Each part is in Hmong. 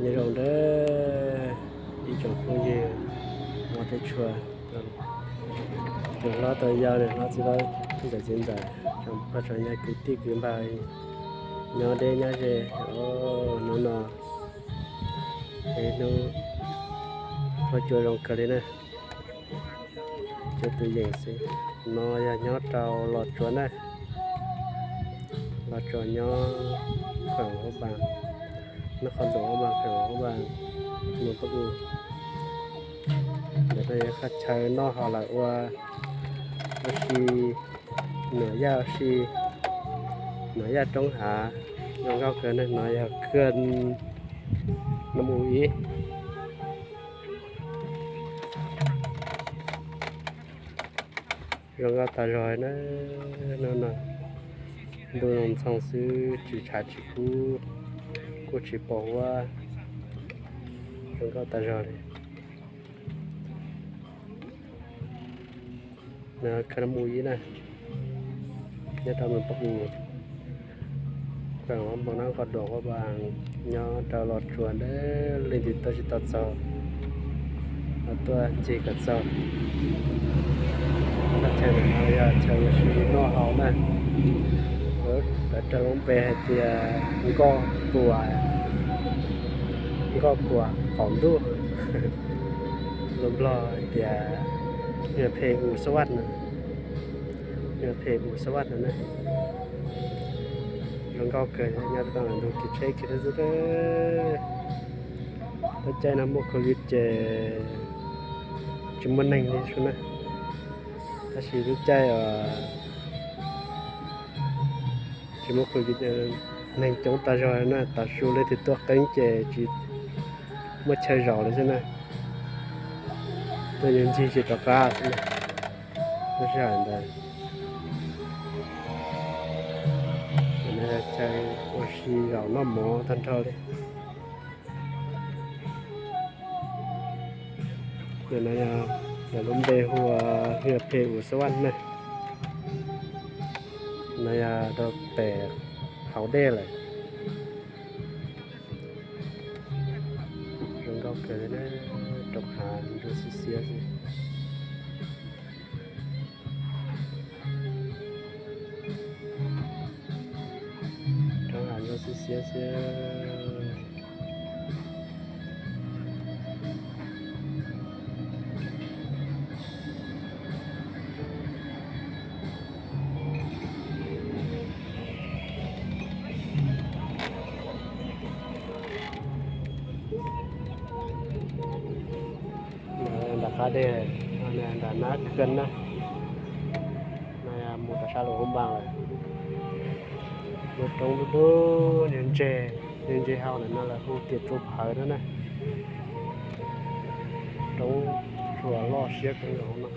Nyob zoo nawb ib tsoom phooj ywg hmov thiab tshua, tsoom hlob tsoom yau, niam hlob txiv hlob, txiv ntxawm txiv ntxawm, tsoom pog tsoom yau, kwv tij kwv npawg nyob deb nyob ze. Hnub no es hnub huab cua zoo kawg li na. Cov tus yeem xwb no yog nyob rau Los Tsuas na, Los Tsuas nyob kheem Huab Npas, nyob qhov ntawm Huab Npas, kheem Huab Npas, mus pab u. Ntawm no yog qhov chaw noj haus lawm ua, ua si, nws yaj ua si, nws yaj roob hav, zoo nkauj kawg na. No yog khw naj mus ib Zoo nkauj tas zog na. Hnub no ntuj zoo ntxhoo xwb, tsis tshav tsis kub, kuj tsis pom huab, zoo nkauj tas zog li. Khw naj mus ib na, nyob rau mus pab u, kheem Huab Npas, nyob qhov ntawm Huab Npas, nyob rau Los Tsuas ntawd, leej twg tuaj tsis tau txog los tuaj ncig kom txog. Chaw no yog chaw ua si noj haus na. Lawv raws lub npe hais tias Nkoj Puas, Nkoj Puas Qaum Ntuj, lus Nplog hais tias Hia Phe U Xav Vaj no, Hia Phe U Xav Vaj no na. Zoo nkauj kawg, nyob rau ntug kev tsheb kiag xwb. Lub caij no muaj covid ces tsis muaj neeg li xwb na, tab sis lub caij tsis muaj covid neeg coob tas zog na, tav su leej twg tuaj qeeb ces tsis muaj chaw zaum li xwb na. Tuaj yuav ncig tsis rov qab xwb na. Lub sij hawm ntawd chaw ua si zaum noj mov tag nrho li. Ntawm no yog, ntawm lub npe hu ua Hia Phe U Xav Vaj na. No yog rau pem hauv dej lawm. Zoo nkauj kawg li na, roob hav ntsuab xiab xiab xwb. Roob hav ntsuab xiab xiab xwb. Nram qab dej, nram Nab Khw na, no mus rau sab Luas Hoob Npas lawm. Lub roob dub dub, ntseg, ntseg hauv ntawm no lawv hu tias Tsua Phawv no na. Roob tsuas loj siab kawg nkaus no.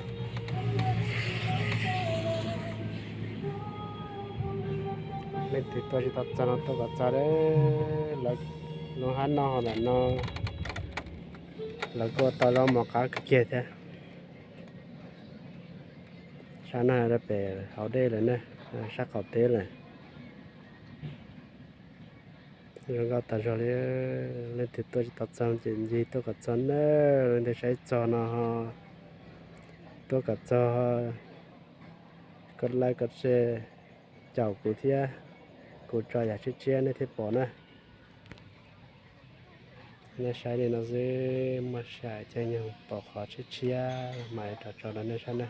Leej twg tuaj tsis tau txog no tuaj kom txog, lub hab no ntawm no lawv kuj tau zaub mov qab kawg kiag thiab. Sab no rau pem hauv dej lawm na, sab qaum teb lawm. Zoo nkauj tas zog li, leej twg tuaj tsis tau txog ces ncig tuaj kom txog na, leej twg saib txog no ho tuaj kom txog, kos like kos share caum kuv thiab, kuv tso yam tshiab tshiab nej thiaj pom na. Nej saib li no xwb, muaj sij hawm caij nyoog pom qhov tshiab tshiab mas rov tso rau nej saib na.